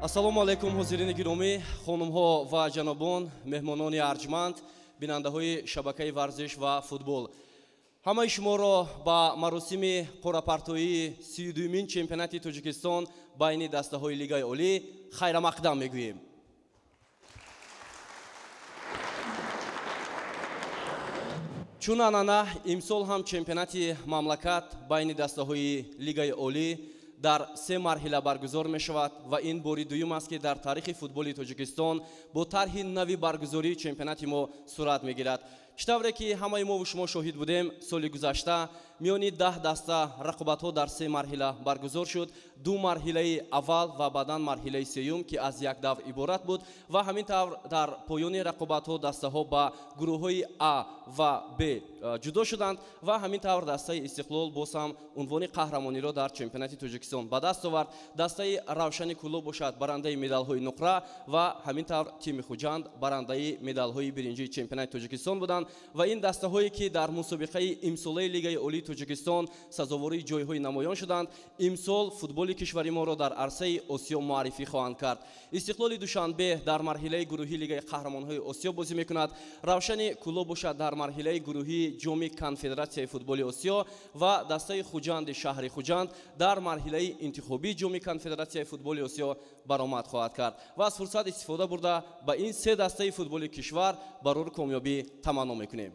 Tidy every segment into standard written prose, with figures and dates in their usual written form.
Ассалому алайкум, ҳозирини гиромӣ, хонумҳо ва ҷанобон, меҳмонони арҷманд, бинандаҳои шабакаи варзиш ва футбол. Ҳамаи шуморо ба маросими қуръапартоии 32-мин чемпионати Тоҷикистон байни дастаҳои Лигаи Олӣ хайрамақдам мегӯем. Чун анъана, имсол ҳам чемпионати мамлакат байни дастаҳои Лигаи Олӣ дар се марҳила баргузор мешавад ва ин бори дуюм аст, ки дар таърихи футболи Тоҷикистон бо тарҳи нави баргузории чемпионати мо сурат мегирад. Чӣ тавре ки ҳамаи мову шумо шоҳид будем, соли гузашта миёни 10 даста рақобатҳо дар се марҳила баргузор шуд. Ду марҳилаи аввал ва баъдан марҳилаи сеюм, ки аз як давр иборат буд, ва ҳамин тавр дар поёни рақобатҳо дастаҳо ба гурӯҳҳои А ва Б ҷудо шуданд ва ҳамин тавр дастаи Истиқлол боз ҳам унвони қаҳрамониро дар чемпионати Тоҷикистон ба даст овард. Дастаи Равшани Кӯлоб бошад барандаи медалҳои нуқра ва ҳамин тавр тими Хуҷанд барандаи медалҳои биринҷии чемпионати Тоҷикистон буданд. Ва ин дастаҳое, ки дар мусобиқаи имсолаи Лигаи Олии Тоҷикистон сазовори ҷойҳои намоён шуданд, имсол футболи кишвари моро дар арсаи Осиё муаррифӣ хоҳанд кард. Истиқлоли Душанбе дар марҳилаи гурӯҳии Лигаи қаҳрамонҳои Осиё бозӣ мекунад. Равшани Кӯлоб бошад дар марҳилаи гурӯҳии Ҷоми Конфедератсияи футболи Осиё ва дастаи Хуҷанди шаҳри Хуҷанд дар марҳилаи интихобии Ҷоми Конфедератсияи футболи Осиё баромад хоҳад кард. Ва аз фурсат истифода бурда ба ин се дастаи футболи кишвар барори комёбӣ таманно мекунем.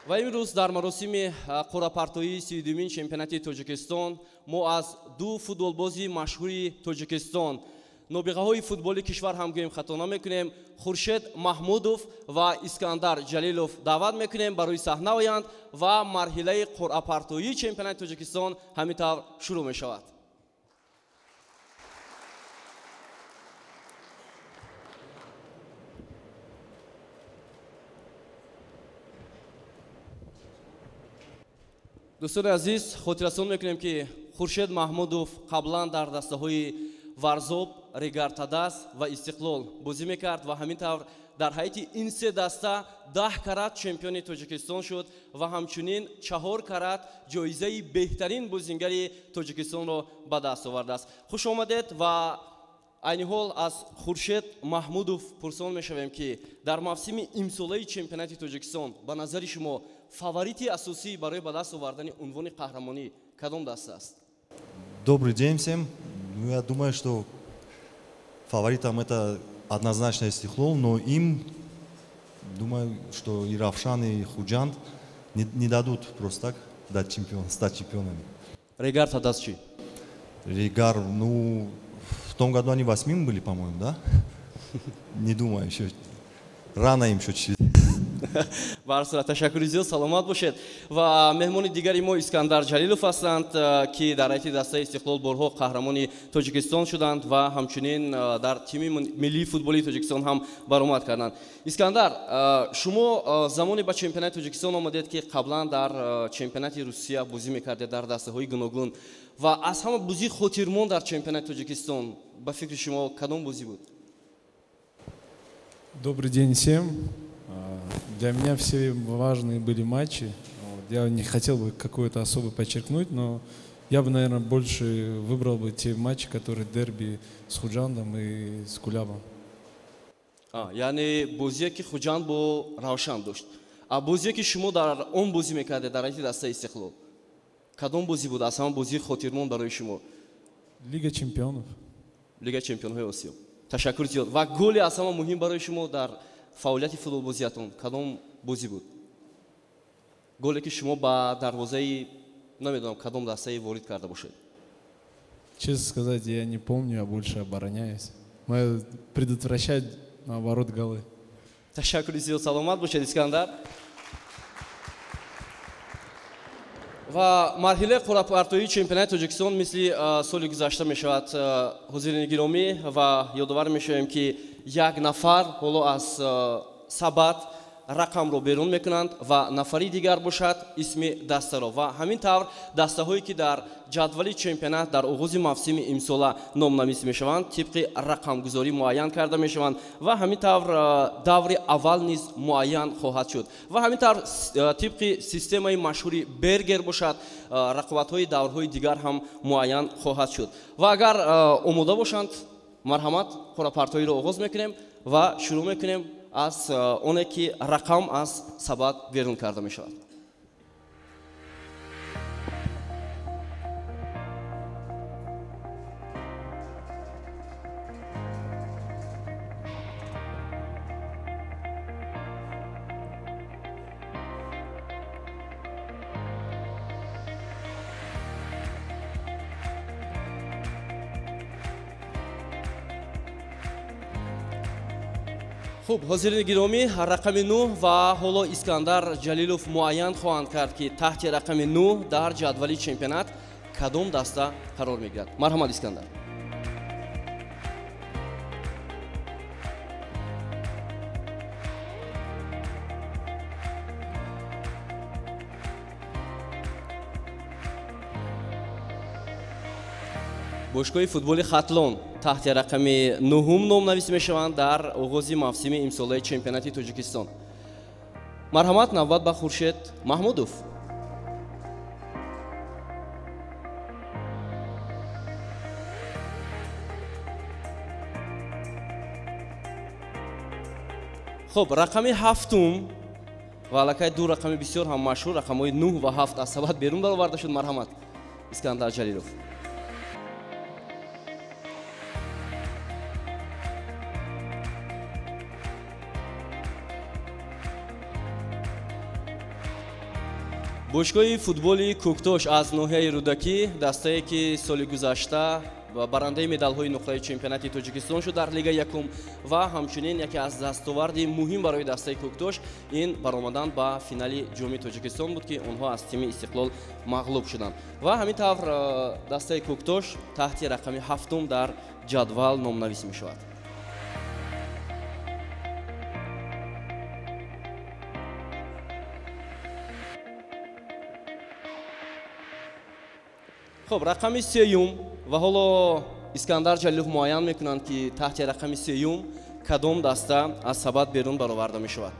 Ва имрӯз дар маросими қуръапартоии 32-мин чемпионати Тоҷикистон мо аз ду футболбози машҳури Тоҷикистон, нобиғаҳои футболи кишвар ҳам гӯем хато намекунем, Хуршед Маҳмудов ва Искандар Ҷалилов даъват мекунем барои саҳна оянд ва марҳилаи қуръапартоии чемпионати Тоҷикистон ҳамин тавр шурӯъ мешавад. Дӯстони азиз, хотиррасон мекунем, ки Хуршед Маҳмудов қаблан дар дастаҳои Варзоб, Регар Тадаз ва Истиқлол бозӣ мекард ва ҳамин тавр дар ҳайати ин се даста 10 карат чемпиони Тоҷикистон шуд ва ҳамчунин 4 карат ҷоизаи беҳтарин бозингари Тоҷикистонро ба даст овардааст. Хуш омадед ва айни ҳол аз Хуршед Маҳмудов пурсон мешавем, ки дар мавсими имсолаи чемпионати Тоҷикистон ба назари шумо фаворити асосӣ барои ба даст овардани унвони қаҳрамонӣ кадом даста аст? Добрый день всем. Ну, я думаю, что фаворитом это однозначно Истиклол, но им, думаю, что и Равшан, и Худжанд не дадут просто так стать чемпионами. Регар Тадаз чӣ? Регар, ну, в том году они 8-ми были, по-моему, да? Не думаю, еще рано им еще чуть-чуть. Ба ҳар сурат, ташаккури зиёд, саломат бошед. Ва меҳмони дигари мо Искандар Ҷалилов ҳастанд, ки дар ҳайати дастаи Истиқлол борҳо қаҳрамони Тоҷикистон шуданд ва ҳамчунин дар тими миллии футболи Тоҷикистон ҳам баромад карданд. Искандар, шумо замоне ба чемпионати Тоҷикистон омадед, ки қаблан дар чемпионати Русия бозӣ мекардед дар дастаҳои гуногун, ва аз ҳама бозии хотирмон дар чемпионати Тоҷикистон ба фикри шумо кадом бозӣ буд? Добрый день всем. Для меня все важные были матчи. Я не хотел бы какое-то особо подчеркнуть, но я бы, наверное, больше выбрал бы те матчи, которые дерби с Худжандом и с Кулябом. Яъне бозие, ки Хуҷанд бо Равшан дошт. А бозие, ки шумо дар он бозӣ мекардед дар ҳайати дастаи Истиқлол, кадом бозӣ буд аз ҳама бозии хотирмон барои шумо? Лига чемпионов. Лига чемпионҳои Осиё. Ташаккури зиёд. Ва голи аз ҳама муҳим барои шумо дар фаъолияти футболбозиятон кадом бозӣ буд? Голе, ки шумо ба дарвозаи намедонам кадом дастае ворид карда бошед. Честно сказать, я не помню, я больше обороняюсь. Предотвращать, наоборот, голы. Ташаккури зиёд, саломат бошед, Искандар. Ва марҳилаи қуръапартоии чемпионати Тоҷикистон мисли соли гузашта мешавад, ҳозирини гиромӣ, ва ёдовар мешавем, ки як нафар ҳоло аз сабат рақамро берун мекунанд ва нафари дигар бошад исми дастаро. Ва ҳамин тавр дастаҳое ки дар ҷадвали чемпионат дар оғози мавсими имсола номнавис мешаванд, тибқи рақамгузорӣ муайян карда мешаванд ва ҳамин тавр даври аввал низ муайян хоҳад шуд. Ва ҳамин тавр тибқи системаи машҳури Бергер бошад, рақобатҳои даврҳои дигар ҳам муайян хоҳад шуд. Ва агар омода бошанд, марҳамат, қуръапартоиро оғоз мекунем ва шурӯъ мекунем аз оне ки рақам аз сабад берун карда мешавад. Хуб, ҳозирини гиромӣ, рақами 9 ва ҳоло Искандар Ҷалилов муайян хоҳанд кард, ки таҳти рақами 9 дар ҷадвали чемпионат кадом даста қарор мегирад. Марҳамат, Искандар. Бошгоҳи футболи Хатлон таҳти рақами 9 номнавис мешаванд дар оғози мавсими имсолаи чемпионати Тоҷикистон. Марҳамат, навбат ба Хуршед Маҳмудов. Хуб, рақами 7 ва аллакай ду рақами бисёр ҳам машҳур, рақамҳои 9 ва 7 аз сабад берун бароварда шуд. Марҳамат, Искандар Ҷалилов. Бошгоҳи футболи Кӯктош аз ноҳияи Рӯдакӣ, дастае ки соли гузашта барандаи медалҳои нуқраи чемпионати Тоҷикистон шуд дар лигаи якум ва ҳамчунин яке аз дастоварди муҳим барои дастаи Кӯктош ин баромадан ба финали ҷоми Тоҷикистон буд, ки онҳо аз тими Истиқлол мағлуб шуданд. Ва ҳамин тавр дастаи Кӯктош таҳти рақами 7 дар ҷадвал номнавис мешавад. Хуб, рақами 3 ва ҳоло Искандар Ҷалилов муайян мекунанд, ки таҳти рақами 3 кадом даста аз сабад берун бароварда мешавад.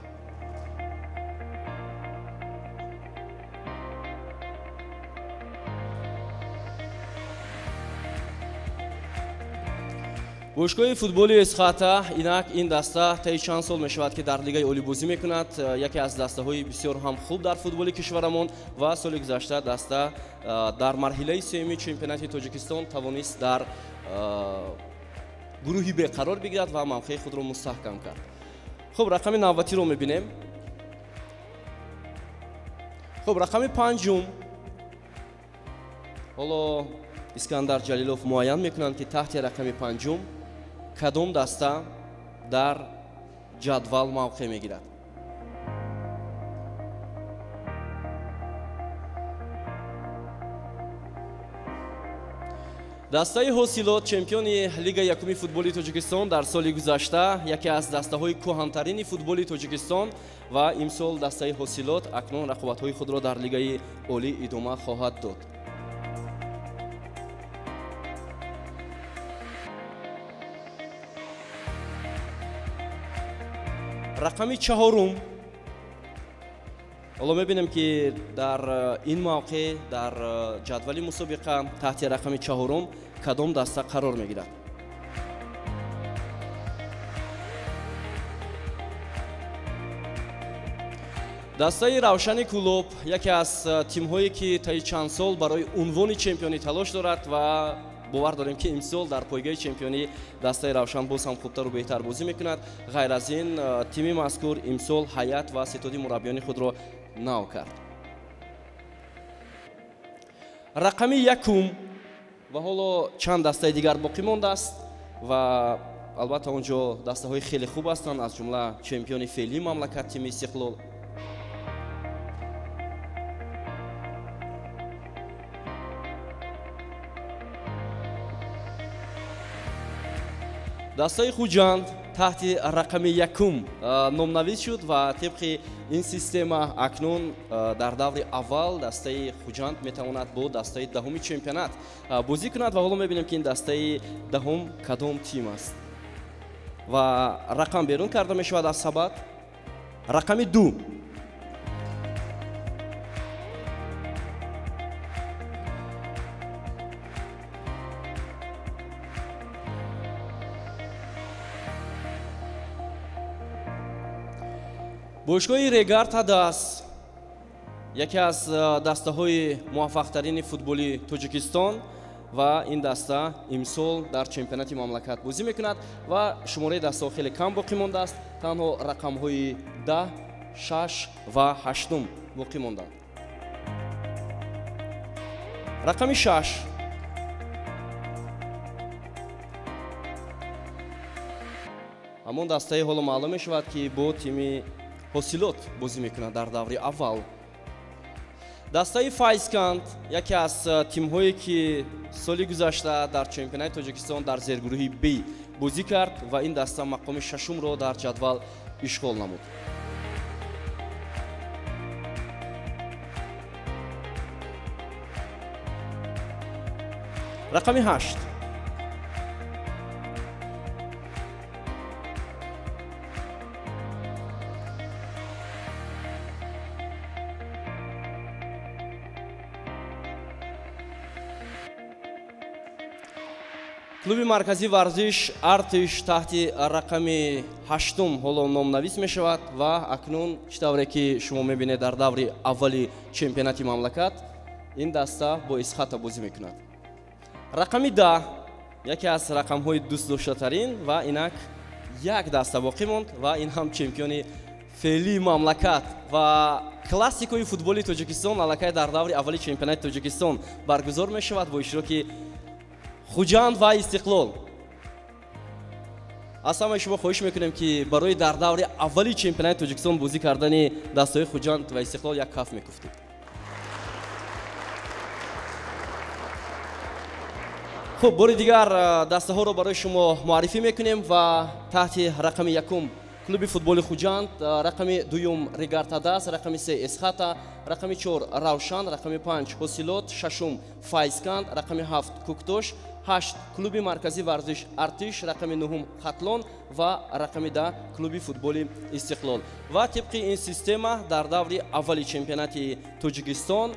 Бошгоҳи футболи Эсхата, инак ин даста таи чанд сол мешавад, ки дар лигаи олӣ бозӣ мекунад, яке аз дастаҳои бисёр ҳам хуб дар футболи кишварамон ва соли гузашта даста дар марҳилаи сеюми чемпионати Тоҷикистон тавонист дар гурӯҳи Б қарор бигирад ва мавқеи худро мустаҳкам кард. Хуб, рақами навбатиро мебинем. Хуб, рақами 5. Ҳоло Искандар Ҷалилов муайян мекунанд, ки таҳти рақами 5 кадом даста дар ҷадвал мавқеъ мегирад. Дастаи Ҳосилот, чемпиони лигаи якуми футболи Тоҷикистон дар соли гузашта, яке аз дастаҳои кӯҳантарини футболи Тоҷикистон ва имсол дастаи Ҳосилот акнун рақобатҳои худро дар лигаи олӣ идома хоҳад дод. Рақами 4. Ҳоло мебинем, ки дар ин мавқеъ дар ҷадвали мусобиқа таҳти рақами 4 кадом даста қарор мегирад. Дастаи Равшани Кӯлоб, яке аз тимҳое ки таи чанд сол барои унвони чемпионӣ талош дорад ва бовар дорем, ки имсол дар пойгаи чемпионӣ дастаи Равшан боз ҳам хубтару беҳтар бозӣ мекунад. Ғайр аз ин, тими мазкур имсол ҳайат ва ситоди мураббиёни худро нав кард. Рақами 1 ва ҳоло чанд дастаи дигар боқӣ мондааст ва албатта он ҷо дастаҳои хеле хуб ҳастанд, аз ҷумла чемпиони феълии мамлакат тими Истиқлол. Дастаи Хуҷанд таҳти рақами якум номнавис шуд ва тибқи ин система акнун дар даври аввал дастаи Хуҷанд метавонад бо дастаи даҳуми чемпионат бозӣ кунад ва ҳоло мебинем, ки ин дастаи даҳум кадом тим аст. Ва рақам берун карда мешавад аз сабад. Рақами 2. Бошгоҳи Регар Тадас яке аз дастаҳои муваффақтарини футболи Тоҷикистон ва ин даста имсол дар чемпионати мамлакат бозӣ мекунад ва шумораи дастаҳо хеле кам боқӣ мондааст. Танҳо рақамҳои 10, 6 ва 8 боқӣ монданд. Рақами 6. Ҳамон дастаи ҳоло маълум мешавад, ки бо тими Ҳосилот бозӣ мекунад дар даври аввал. Дастаи Файзканд яке аз тимҳое, ки соли гузашта дар чемпионати Тоҷикистон дар зергурӯҳи Б бозӣ кард ва ин даста мақоми шашумро дар ҷадвал ишғол намуд. Рақами 8. Клуби марказии варзиш Артиш таҳти рақами 8 ҳоло номнавис мешавад ва акнун чӣ тавре ки шумо мебинед, дар даври аввали чемпионати мамлакат ин даста бо Исхата бозӣ мекунад. Рақами 10 яке аз рақамҳои дӯстдоштатарин ва инак як даста боқӣ монд ва ин ҳам чемпиони феълии мамлакат ва классикои футболи Тоҷикистон аллакай дар даври аввали чемпионати Тоҷикистон баргузор мешавад бо иштироки Хуҷанд ва Истиқлол. Аз ҳамаи шумо хоҳиш мекунем, ки барои дар даври аввали чемпионати Тоҷикистон бозӣ кардани дастаҳои Хуҷанд ва Истиқлол як каф мекуфтед. Хуб, бори дигар дастаҳоро барои шумо муаррифӣ мекунем ва таҳти рақами якум клуби футболи Хуҷанд, рақами дуюм Регар Тадас, рақами 3 Эсхата, рақами 4 Равшан, рақами 5 Ҳосилот, шашум Файзканд, рақами 7 Куктош, 8 клуби марказии варзиш Артиш, рақами 9 Хатлон ва рақами 10 клуби футболи Истиқлол. Ва тибқи ин система дар даври аввали чемпионати Тоҷикистон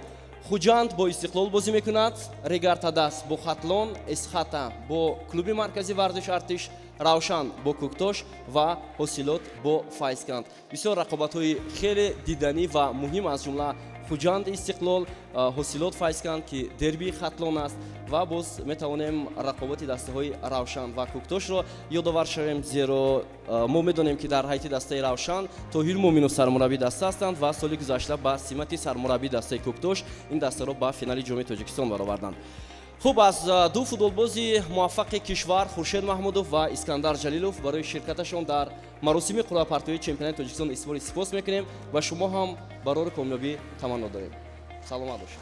Хуҷанд бо Истиқлол бозӣ мекунад, Регар Тадас бо Хатлон, Эсхата бо клуби марказии варзиш Артиш, Равшан бо Куктош ва Ҳосилот бо Файзканд. Бисёр рақобатҳои хеле диданӣ ва муҳим, аз ҷумла Хуҷанд Истиқлол, Ҳосилот Файзканд, ки дербии Хатлон аст, ва боз метавонем рақобати дастаҳои Равшан ва Куктошро ёдовар шавем, зеро мо медонем, ки дар ҳайати дастаи Равшан Тоҳир Муъминов сармураббии даста ҳастанд ва соли гузашта ба симати сармураббии дастаи Куктош ин дастаро ба финали ҷоми Тоҷикистон бароварданд. Хуб, аз ду футболбози муваффақи кишвар Хуршед Маҳмудов ва Искандар Ҷалилов барои ширкаташон дар маросими қуръапартоии чемпионати Тоҷикистон изҳори сипос мекунем ва шумо ҳам барори комёбӣ таманно дорем. Саломат бошед.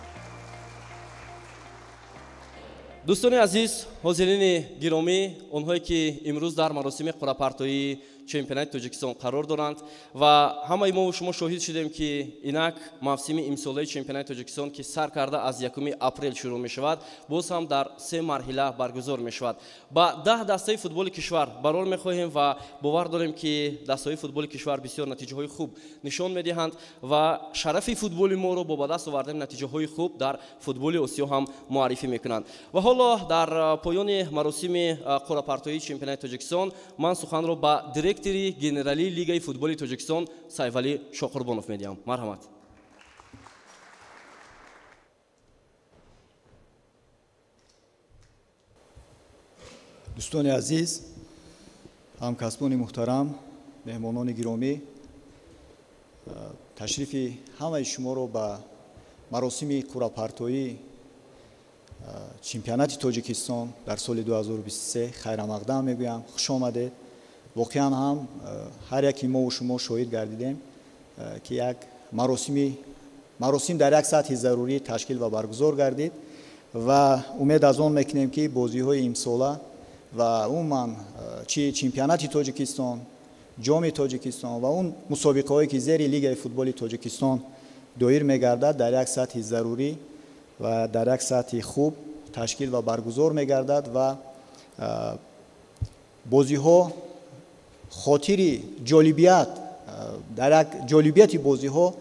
Дӯстони азиз, ҳозирини гиромӣ, онҳое ки имрӯз дар маросими қуръапартоии чемпионати Тоҷикистон қарор доранд ва ҳамаи мо шумо шоҳид шудем, ки инак мавсими имсолаи чемпионати Тоҷикистон, ки сар карда аз 1 апрел шурӯъ мешавад, боз ҳам дар 3 марҳила баргузор мешавад. Ба 10 дастаи футболи кишвар барор мехоҳем ва бовар дорем, ки дастаҳои футболи кишвар бисёр натиҷаҳои хуб нишон медиҳанд ва шарафи футболи моро бо ба даст овардани натиҷаҳои хуб дар футболи Осиё ҳам муаррифӣ мекунанд. Ва ҳоло дар поёни маросими қуръапартоии чемпионати Тоҷикистон ман суханро ба директори генералии Лигаи футболи Тоҷикистон Сайфалӣ Шоқурбонов медиҳам. Марҳамат. Дӯстони азиз, ҳамкасбони муҳтарам, меҳмонони гиромӣ, ташрифи ҳамаи шуморо ба маросими қуръапартоии чемпионати Тоҷикистон дар соли 2023 хайрамақдам мегӯям. Хуш омадед. Воқеан ҳам ҳар яки мову шумо шоҳид гардидем, ки як маросим дар як сатҳи зарурӣ ташкил ва баргузор гардид ва умед аз он мекунем, ки бозиҳои имсола Ва умуман чи чемпионати Тоҷикистон, ҷоми Тоҷикистон ва он мусобиқаҳое, ки зери Лигаи футболи Тоҷикистон доир мегардад, дар як сатҳи зарурӣ ва дар як сатҳи хуб ташкил ва баргузор мегардад ва бозиҳо хотири ҷолибият, дар як ҷолибияти бозиҳо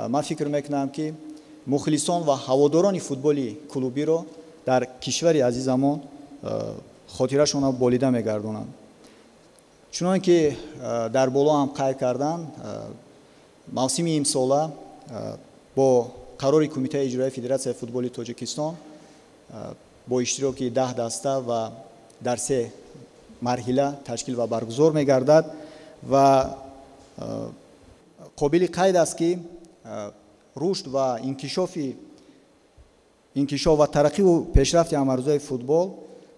ман фикр мекунам, ки мухлисон ва ҳаводорони футболи клубиро дар кишвари азизамон хотирашонро болида мегардонанд. Чунон ки дар боло ҳам қайд карданд, мавсими имсола бо қарори Кумитаи иҷроияи Федератсияи футболи Тоҷикистон бо иштироки 10 даста ва дар се марҳила ташкил ва баргузор мегардад. Ва қобили қайд аст, ки рушд ва инкишоф ва тараққиву пешрафти ҳамарӯзаи футбол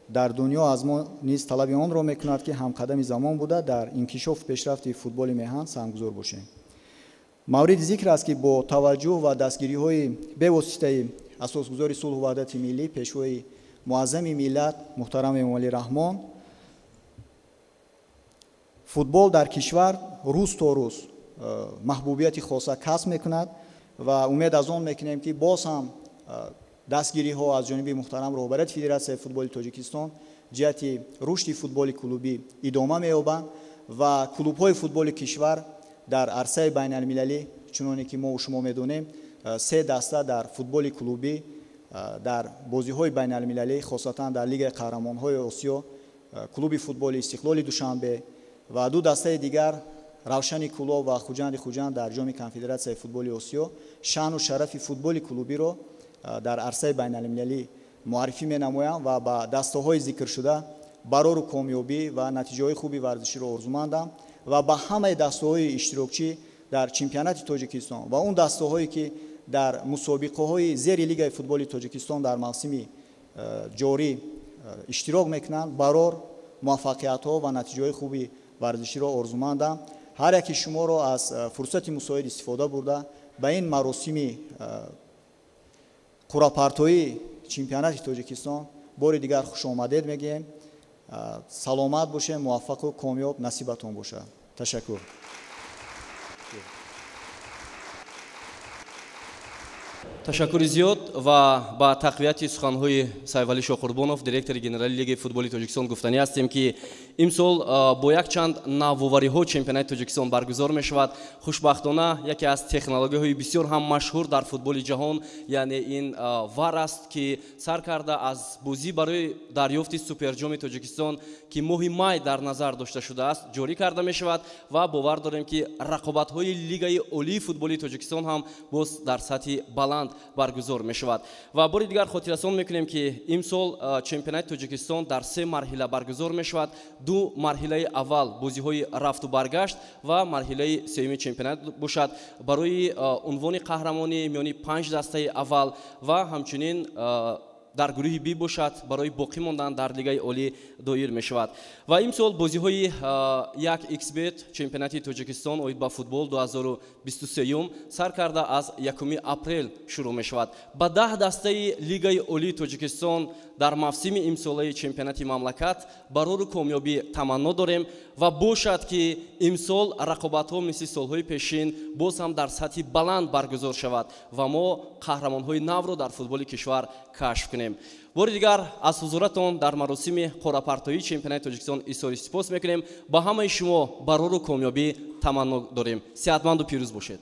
дар дунё аз мо низ талаби онро мекунад, ки ҳамқадами замон буда, дар инкишофу пешрафти футболи меҳан саҳмгузор бошем. Мавриди зикр аст, ки бо таваҷҷӯҳ ва дастгириҳои бевоситаи асосгузори сулҳу ваҳдати миллӣ, пешвои муаззами миллат муҳтарам Эмомалӣ Раҳмон, футбол дар кишвар рӯз то рӯз маҳбубияти хоса касб мекунад ва умед аз он мекунем, ки боз ҳам дастгириҳо аз ҷониби муҳтарам роҳбарияти Федератсияи футболи Тоҷикистон ҷиҳати рушди футболи клубӣ идома меёбанд ва клубҳои футболи кишвар дар арсаи байналмилалӣ, чуноне ки мо шумо медонем, се даста дар футболи клубӣ дар бозиҳои байналмилалӣ, хосатан дар Лигаи қаҳрамонҳои Осиё, клуби футболи Истиқлоли Душанбе ва ду дастаи дигар, Равшани Кӯлоб ва Хуҷанди Хуҷанд, дар ҷоми Конфедератсияи футболи Осиё шаъну шарафи футболи клубиро дар арсаи байналмилалӣ муаррифӣ менамоянд. Ва ба дастаҳои зикршуда барору комёбӣ ва натиҷаҳои хуби варзиширо орзумандам ва ба ҳамаи дастаҳои иштирокчӣ дар чемпионати Тоҷикистон ва он дастаҳое, ки дар мусобиқаҳои зери Лигаи футболи Тоҷикистон дар мавсими ҷорӣ иштирок мекунанд, барор, муваффақиятҳо ва натиҷаҳои хуби варзиширо орзумандам. Ҳар яки шуморо аз фурсати мусоид истифода бурда, ба ин маросими қуръапартоии чемпионати Тоҷикистон бори дигар хушомадед мегӯем. Саломат бошед, муваффақу комёб насибатон бошад. Ташаккур. Ташаккури зиёд. Ва ба тақвияти суханҳои Сайфалӣ Шоҳқурбонов, директори генералии Лигаи футболи Тоҷикистон, гуфтанӣ ҳастем, ки имсол бо якчанд навовариҳо чемпионати Тоҷикистон баргузор мешавад. Хушбахтона, яке аз технологияҳои бисёр ҳам машҳур дар футболи ҷаҳон, яъне ин ВАР аст, ки сар карда аз бозӣ барои дарёфти суперҷоми Тоҷикистон, ки моҳи май дар назар дошта шудааст, ҷорӣ карда мешавад. Ва бовар дорем, ки рақобатҳои Лигаи олии футболи Тоҷикистон ҳам боз дар сатҳи баланд баргузор мешавад. Ва бори дигар хотиррасон мекунем, ки имсол чемпионати Тоҷикистон дар се марҳила баргузор мешавад. Ду марҳилаи аввал бозиҳои рафту баргашт ва марҳилаи сеюми чемпионат бошад барои унвони қаҳрамонӣ миёни панҷ дастаи аввал ва ҳамчунин дар гурӯҳи Би бошад, барои боқӣ мондан дар Лигаи олӣ доир мешавад. Ва имсол бозиҳои як xBet чемпионати Тоҷикистон оид ба футбол 2023 сар карда аз 1 апрел шурӯъ мешавад. Ба 10 дастаи Лигаи олии Тоҷикистон дар мавсими имсолаи чемпионати мамлакат барору комёбӣ таманно дорем ва бошад, ки имсол рақобатҳо мисли солҳои пешин боз ҳам дар сатҳи баланд баргузор шавад ва мо қаҳрамонҳои навро дар футболи кишвар кашф кунем. Бори дигар аз ҳузуратон дар маросими қуръапартоии чемпионати Тоҷикистон изҳори сипос мекунем. Ба ҳамаи шумо барору комёбӣ таманно дорем. Сеҳатманду пирӯз бошед.